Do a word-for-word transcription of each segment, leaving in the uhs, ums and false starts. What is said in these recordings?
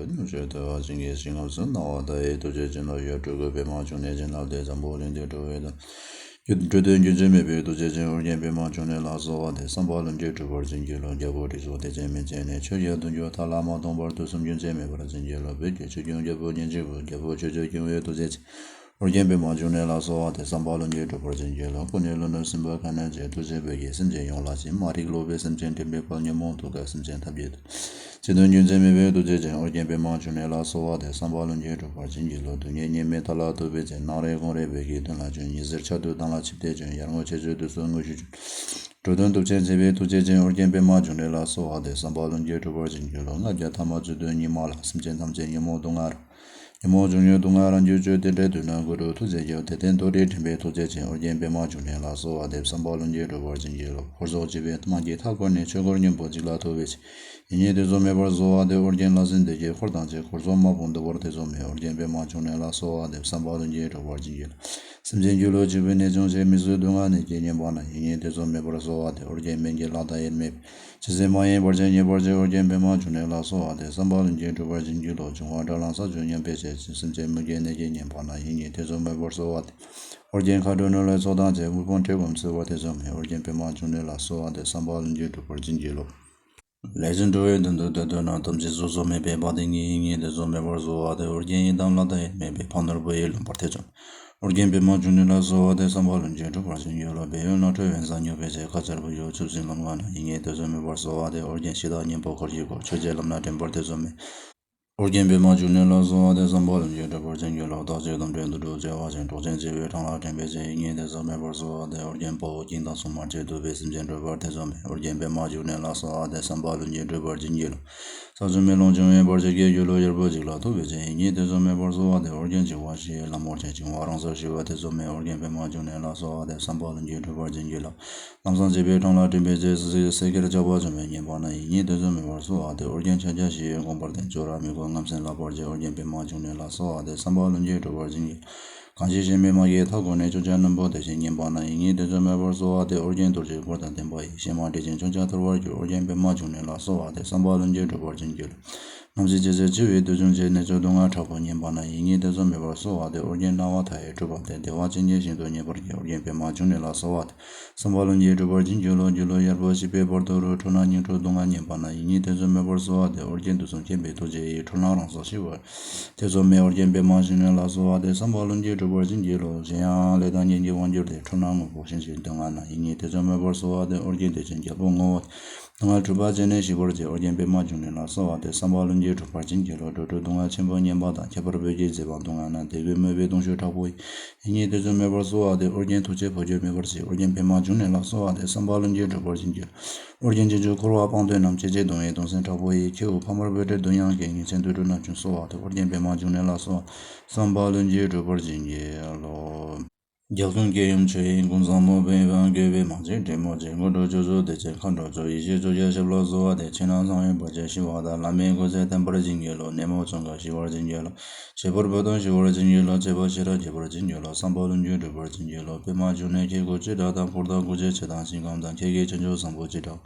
ཉུང་ཤོས་ཐོས་པ་ཅན་གྱི་ཞིང་ཁམས་སུ་སྣང་བ་དག་ཡིན། ཐུགས་རྗེ་ཅན་ལ་ཡོད། སྤྲུལ་སྐུ་པདྨ་འབྱུང་གནས་བྱིན་རླབས་ཏེ། འཛམ་བུ་གླིང་འདིར་འགྲོ་བའི་དོན། འགྲོ་དོན་རྒྱུན་ཆད་མེད་པའི་ཐུགས་རྗེ་ཅན། ཨོ་རྒྱན་པདྨ་འབྱུང་གནས་ལ་གསོལ་བ་འདེབས། བསམ་པ་ལྷུན་གྱིས་འགྲུབ་པར་བྱིན་གྱིས་རློབས། རྒྱལ་པོ་ཁྲི་སྲོང་ལྡེ་བཙན་མན་ཆད་ནས། ཆོས་རྒྱལ་གདུང་བརྒྱུད་མཐའ་ལ་མ་སྟོངས་བར་དུ། གསུམ་རྒྱུན་ཆད་མེད་པར་བྱིན་གྱིས་རློབས། བོད་ཀྱི་ཆོས་སྐྱོང་རྒྱལ་པོ་ཉིད་གཅིག་པུ། རྒྱལ་པོ་ཆོས་སྐྱོང་སྐྱོང་བའི་ཐུགས་རྗེ་ཅན། ཨོ་རྒྱན་པདྨ་འབྱུང་གནས་ལ་གསོལ་བ་འདེབས། བསམ་པ་ལྷུན་གྱིས་འགྲུབ་པར་བྱིན་གྱིས་རློབས། སྐུ་ནི་ཀླུ་ནག་སྲིན་པོའི་ཁ་གནོན་བྱེད། ཐུགས་རྗེས་བོད་ཀྱི་སེམས་ཅན་ཡོངས་ལ་བྱིན། མ་རིག་ལོག་པའི་སེམས་ཅན་འདྲེན་པའི་དཔལ། ཉོན་མོངས་དུག་གི་སེམས་ཅན་འཐབ་བྱེད་དོན། སྤྱི་དོན་རྒྱུན་ཆད་མེད་པའི་ཐུགས་རྗེ་ཅན། ཨོ་རྒྱན་པདྨ་འབྱུང་གནས་ལ་གསོལ་བ་འདེབས། བསམ་པ་ལྷུན་གྱིས་འགྲུབ་པར་བྱིན་གྱིས་རློབས། སྡུག་བསྔལ་གཉིས་མེད་མཐའ་ལ་ཐུག་པའི་ཚེ། ནམ་རེ་དགོང་རེ་བོད་ཀྱི་དོན་ལ་བྱོན། ཉི་ཟེར་འཆར་སྡུད་མདངས་ལ་ཆིབས་ཏེ་བྱོན། ཡར་ངོ་ཆེ་བརྗོད་དུས་སུ་དངོས་ཤུགས་བྱོན། འགྲོ་དོན་སྟོབས་ཆེན་མཛད་པའི་ཐུགས་རྗེ་ཅན། ཨོ་རྒྱན་པདྨ་འབྱུང་གནས་ལ་གསོལ་བ་འདེབས། བསམ་པ་ལྷུན་གྱིས་འགྲུབ་པར་བྱིན་གྱིས་རློབས། ལྔ་བརྒྱ་ཐ་མ་རྩོད་དུས་ཉི་མ་ལ། སེམས་ཅན་ཐམས་ཅད་ཉོན་མོངས་དུག་ལྔ་རང་། ཉོན་མོངས་བྱུང་ཉེས་དུག་ལྔ་རང་རྒྱུ་གཅོད། དེ་འདྲའི་དུས་ན་གུ་རུ་ཐུགས་རྗེས་སྐྱོབས། དེ་ལྟར་མདོ་སྡེ་འདྲེན་པའི་ཐུགས་རྗེ་ཅན། ཨོ་རྒྱན་པདྨ་འབྱུང་གནས་ལ་གསོལ་བ་འདེབས། བསམ་པ་ལྷུན་གྱིས་འགྲུབ་པར་བྱིན་གྱིས་རློབས། འཁོར་ཚོགས་འཇིགས་པའི་དམག་གིས་མཐའ་བསྐོར་ནས། ཆོས་འཁོར་གཉན་པོ་འཇིག་ལ་ཐུག་པའི་ཚེ། ཡིད་གཉིས་དུད་འགྲོ་མེད་པར་གསོལ་བ་འདེབས། ཨོ་རྒྱན་ལྷ་སྲིན་སྡེ་བརྒྱད་འཁོར་དང་བཅས། འཁོར་ཚོགས་དམག་དཔུང་བརྡུངས་པར་ཐེ་ཚོམ་མེད། ཨོ་རྒྱན་པདྨ་འབྱུང་གནས་ལ་གསོལ་བ་འདེབས། བསམ་པ་ལྷུན་གྱིས་འགྲུབ་པར་བྱིན་གྱིས་རློབས། སེམས་ཅན་སྒྱུ་ལུས་འཇིགས་པའི་ནད་བྱུང་ཚེ། མི་བཟོད་སྡུག་བསྔལ་ནད་ཀྱིས་ཉེན་པ་ན། ཡིད་གཉིས་དུད་འགྲོ་མེད་པར་གསོལ་བ་འདེབས། ཨོ་རྒྱན་སྨན་གྱི་ལྷ་དང་དབྱེར་མེད་པའི། ཇི་སྲིད་མ་ཡིན་བར་ཆད་ཉེ་བར་བཅད། ཨོ་རྒྱན་པདྨ་འབྱུང་གནས་ལ་གསོལ་བ་འདེབས། བསམ་པ་ལྷུན་གྱིས་འགྲུབ་པར་བྱིན་གྱིས་རློབས། འབྱུང་བ་དགྲ་ལན་ས་བཅུད་ཉམས་པའི་ཚེ། སེམས་ཅན་མུ་གེའི་ནད་ཀྱིས་ཉེན་པ་ན། ཡིད་གཉིས་དུད་འགྲོ་མེད་པར་གསོལ་བ་འདེབས། ཨོ་རྒྱན་མཁའ་འགྲོ་ནོར་ལྷའི་ཚོགས་དང་བཅས། དབུལ་ཕོངས་བཀྲེས་སྐོམ་སེལ་བར་ཐེ་ཚོམ་མེད། ཨོ་རྒྱན་པདྨ་འབྱུང་གནས་ལ་གསོལ་བ་འདེབས། བསམ་པ་ལྷུན་གྱིས་འགྲུབ་པར་བྱིན་གྱིས་རློབས། ལས་ཅན་འགྲོ་བའི་དོན་དུ་བདེ་སྡུག་ན། དམ་ཚིག་གཟུགས་སོགས་མེད་པའི་དཔའ་གདེང་གིས། ཡིད་གཉིས་དུད་འགྲོ་མེད་པར་གསོལ་བ་འདེབས། ཨོ་རྒྱན་ཡི་དམ་ལྷ་དང་དབྱེར་མེད་པའི། ཕ་ནོར་བུ་ཡིས་ལོན་པར་ཐེ་ཚོམ། ཨོ་རྒྱན་པདྨ་འབྱུང་གནས་ལ་གསོལ་བ་འདེབས། བསམ་པ་ལྷུན་གྱིས་འགྲུབ་པར་བྱིན་གྱིས་རློབས། བལ་ཡུལ་ནགས་ཁྲོད་དབེན་ས་ཉུལ་བའི་ཚེ། ཁ་ཆར་བུ་ཡུག་ཆུ་སྲིན་ལམ་ལྔ་ན། ཡིད་གཉིས་དུད་འགྲོ་མེད་པར་གསོལ་བ་འདེབས། ཨོ་རྒྱན་གཞི་བདག་གཉན་པོ་འཁོར་གྱིས་བསྐོར། ཆོས་རྗེ་ལམ་སྣ་འདྲེན་པར་ཐེ་ཚོམ་མེད། ཨོ་རྒྱན་པདྨ་འབྱུང་གནས་ལ་གསོལ་བ་འདེབས། བསམ་པ་ལྷུན་གྱིས་འགྲུབ་པར་བྱིན་གྱིས་རློབས། བདག་གཅིག་དམ་ཆོས་དུད་འགྲོ་བྱེ་བ་ཅན། གྲོགས་བྱེད་བྱེ་བའི་འཕྲང་ལ་འདྲེན་པའི་ཚེ། ཡིད་གཉིས་དུད་འགྲོ་མེད་པར་གསོལ་བ་འདེབས། ཨོ་རྒྱན་དཔའ་བོ་སྐྱིད་དང་སྲུང་མ་བཅས། གདུག་པའི་སེམས་ཅན་སྒྲོལ་བར་ཐེ་ཚོམ་མེད། ཨོ་རྒྱན་པདྨ་འབྱུང་གནས་ལ་གསོལ་བ་འདེབས། བསམ་པ་ལྷུན་གྱིས་འགྲུབ་པར་བྱིན་གྱིས་རློབས། ས་ཆུ་མེ་རླུང་འབྱུང་བའི་བར་ཆད་ཀྱིས། སྒྱུ་ལུས་གཡར་པོ་འཇིག་ལ་ཐུག་པའི་ཚེ། ཡིད་གཉིས་དུད་འགྲོ་མེད་པར་གསོལ་བ་འདེབས། ཨོ་རྒྱན་འཇིགས་པ་ཞི་བའི་ལྷ་མོ་བཅས། འབྱུང་བ་རང་སར་ཞི་བར་ཐེ་ཚོམ་མེད། ཨོ་རྒྱན་པདྨ་འབྱུང་གནས་ལ་གསོལ་བ་འདེབས། བསམ་པ་ལྷུན་གྱིས་འགྲུབ་པར་བྱིན་གྱིས་རློབས། ལམ་སྲང་བྱེ་བའི་འཕྲང་ལ་འདྲེན་པའི་ཚེ། སྲིད་ཀྱི་ཟེར་ཁྱེར་ཇག་པ་བཅོམ་པའི་ཉེན་པ་ན། ཡིད་གཉིས་དུད་འགྲོ་མེད་པར་གསོལ་བ་འདེབས། ཨོ་རྒྱན་ཕྱག་རྒྱ་བཞི་ཡི་དགོངས་པར་ལྡན། ཅོག་ར་མི་དགོས་རྔམ་སེམས་བརླག་པར་བྱེད། ཨོ་རྒྱན་པདྨ་འབྱུང་གནས་ལ་གསོལ་བ་འདེབས། བསམ་པ་ལྷུན་གྱིས་འགྲུབ་པར་བྱིན་གྱིས། གང་ཞིག་གཞན་མའི་དམག་གིས་མཐའ་བསྐོར་ནས། ཕྱོགས་བཅུའི་རྣམ་པ་དེ་བཞིན་ཉེན་པ་ན། ཡིད་གཉིས་དུད་འགྲོ་མེད་པར་གསོལ་བ་འདེབས། ཨོ་རྒྱན་གདུལ་བྱའི་འཁོར་དང་ལྡན་པ་ཡི། གཞན་མ་འདྲེས་ཤིང་ཕྱོགས་ཆ་ཐར་བར་འགྱུར། ཨོ་རྒྱན་པདྨ་འབྱུང་གནས་ལ་གསོལ་བ་འདེབས། བསམ་པ་ལྷུན་གྱིས་འགྲུབ་པར་བྱིན་གྱིས་རློབས། ནམ་ཞིག་ཇི་སྲིད་འཆི་བའི་དུས་བྱུང་ཚེ། ནད་མཆོག་སྡུག་བསྔལ་དྲག་པོས་ཉེན་པ་ན། ཡིད་གཉིས་དུད་འགྲོ་མེད་པར་གསོལ་བ་འདེབས། ཨོ་རྒྱན་སྣང་བ་མཐའ་ཡས་སྤྲུལ་པ་སྟེ། བདེ་བ་ཅན་གྱི་ཞིང་དུ་ངེས་པར་སྐྱེ། ཨོ་རྒྱན་པདྨ་འབྱུང་གནས་ལ་གསོལ་བ་འདེབས། བསམ་པ་ལྷུན་གྱིས་འགྲུབ་པར་བྱིན་གྱིས་རློབས། སྒྱུ་ལུས་གཡར་པོ་ཞི་བའི་བར་དོ་རུ། འཁྲུལ་སྣང་ཉིང་འཁྲུལ་སྡུག་བསྔལ་ཉེན་པ་ན། ཡིད་གཉིས་དུད་འགྲོ་མེད་པར་གསོལ་བ་འདེབས། ཨོ་རྒྱན་དུས་གསུམ་མཁྱེན་པའི་ཐུགས་རྗེ་ཡིས། འཁྲུལ་སྣང་རང་སར་ཞི་བར་ཐེ་ཚོམ་མེད། ཨོ་རྒྱན་པདྨ་འབྱུང་གནས་ལ་གསོལ་བ་འདེབས། བསམ་པ་ལྷུན་གྱིས་འགྲུབ་པར་བྱིན་གྱིས་རློབས། གཞན་ཡང་ལས་དང་ཉེས་ཀྱི་དབང་གྱུར་ཏེ། འཁྲུལ་སྣང་དངོས་པོ་ཞེན་ཅིང་སྡུག་བསྔལ་ན། ཡིད་གཉིས་དུད་འགྲོ་མེད་པར་གསོལ་བ་འདེབས། ཨོ་རྒྱན་བདེ་ཆེན་རྒྱལ་པོའི་ངོ་བོ། སྡུག་བསྔལ་འཁྲུལ་པ་བཅད་ནས་ཞི་བར་བྱེད། ཨོ་རྒྱན་པདྨ་འབྱུང་གནས་ལ་གསོལ་བ་འདེབས། བསམ་པ་ལྷུན་གྱིས་འགྲུབ་པར་བྱིན་གྱིས་རློབས། འགྲོ་དྲུག་སྡུག་བསྔལ་ཆེན་པོས་ཉེན་པ་དང་། ཁྱད་པར་བོད་ཀྱི་མཛེས་པ་སྡུག་བསྔལ་ན། དད་གུས་མོས་པའི་གདུང་ཤུགས་དྲག་པོ་ཡིས། ཡིད་གཉིས་དུད་འགྲོ་མེད་པར་གསོལ་བ་འདེབས། ཨོ་རྒྱན་ཐུགས་རྗེ་བོད་རྒྱལ་མེད་པར་བྱེད། ཨོ་རྒྱན་པདྨ་འབྱུང་གནས་ལ་གསོལ་བ་འདེབས། བསམ་པ་ལྷུན་གྱིས་འགྲུབ་པར་བྱིན་གྱིས། ཨོ་རྒྱན་རྗེས་འཇུག་འཁོར་བ་སྤངས་ཏེ་རྣམས། སྐྱེ་འཆི་གདུང་བའི་གདུང་སེམས་དྲག་པོ་ཡིས། ཁྱེའུ་ཕ་མར་བོད་འདྲེ་བདུན་ཡང་སྐྱེས། ཉིན་མཚན་དུས་དྲུག་ན་བྱུང་གསོལ་བ་འདེབས། ཨོ་རྒྱན་པདྨ་འབྱུང་གནས་ལ་གསོལ་བ། བསམ་པ་ལྷུན་གྱིས་འགྲུབ་པར་བྱིན་གྱིས་རློབས། རྒྱལ་ཀུན་སྐྱེད་ཡུམ་ཆོས་དབྱིངས་ཀུན་བཟང་མོ། བོད་པའི་དབང་བསྐུར་བའི་དམག་ཆེན་འབྲི་མོ་ཆེ། མགོན་གྲུབ་སྤྱོད་མཛད་བདེ་ཆེན་མཁའ་འགྲོ་མཆོག་ཡེ་ཤེས་མཚོ་རྒྱལ་ཞབས་ལ་གསོལ་བ་འདེབས། ཕྱི་ནང་གསང་བའི་བར་ཆད་ཞི་བ་དང་། བླ་མའི་སྐུ་ཚེ་བརྟན་པར་བྱིན་གྱིས་རློབས། ནད་མུག་བཙོན་ཁང་ཞི་བར་བྱིན་གྱིས་རློབས། བྱད་ཕུར་བུ་སྟོན་ཞི་བར་བྱིན་གྱིས་རློབས། བྱེད་པ་ཤེས་རབ་རྒྱས་པར་བྱིན་གྱིས་རློབས། བསམ་པ་ལྷུན་གྱིས་འགྲུབ་པར་བྱིན་གྱིས་རློབས། པདྨ་འབྱུང་གནས་ཁྱེད་སྐུ་ཅི་འདྲ་དང་། འཁོར་དང་སྐུ་ཚེ་ཆེ་དང་ཞིང་ཁམས་དང་། ཁྱེད་ཀྱི་ཁྱུ་མཆོག་བཟང་པོ་ཅི་འདྲ།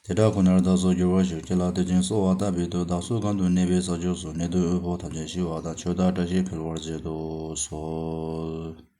དེ་འདྲ་ཁོ་ནར་བདག་སོགས་འགྱུར་བར་ཤོག་ཁྱེད་ལ་དད་ཅིང་གསོལ་བ་བཏབ་པའི་མཐུས། བདག་སོགས་གང་དུ་གནས་པའི་ས་ཕྱོགས་སུ། ནད་དུག་དབུལ་ཕོངས་ཐམས་ཅད་ཞི་བ་དང་། ཆོས་དང་བཀྲ་ཤིས་འཕེལ་བར་བྱེད་དུ་གསོལ།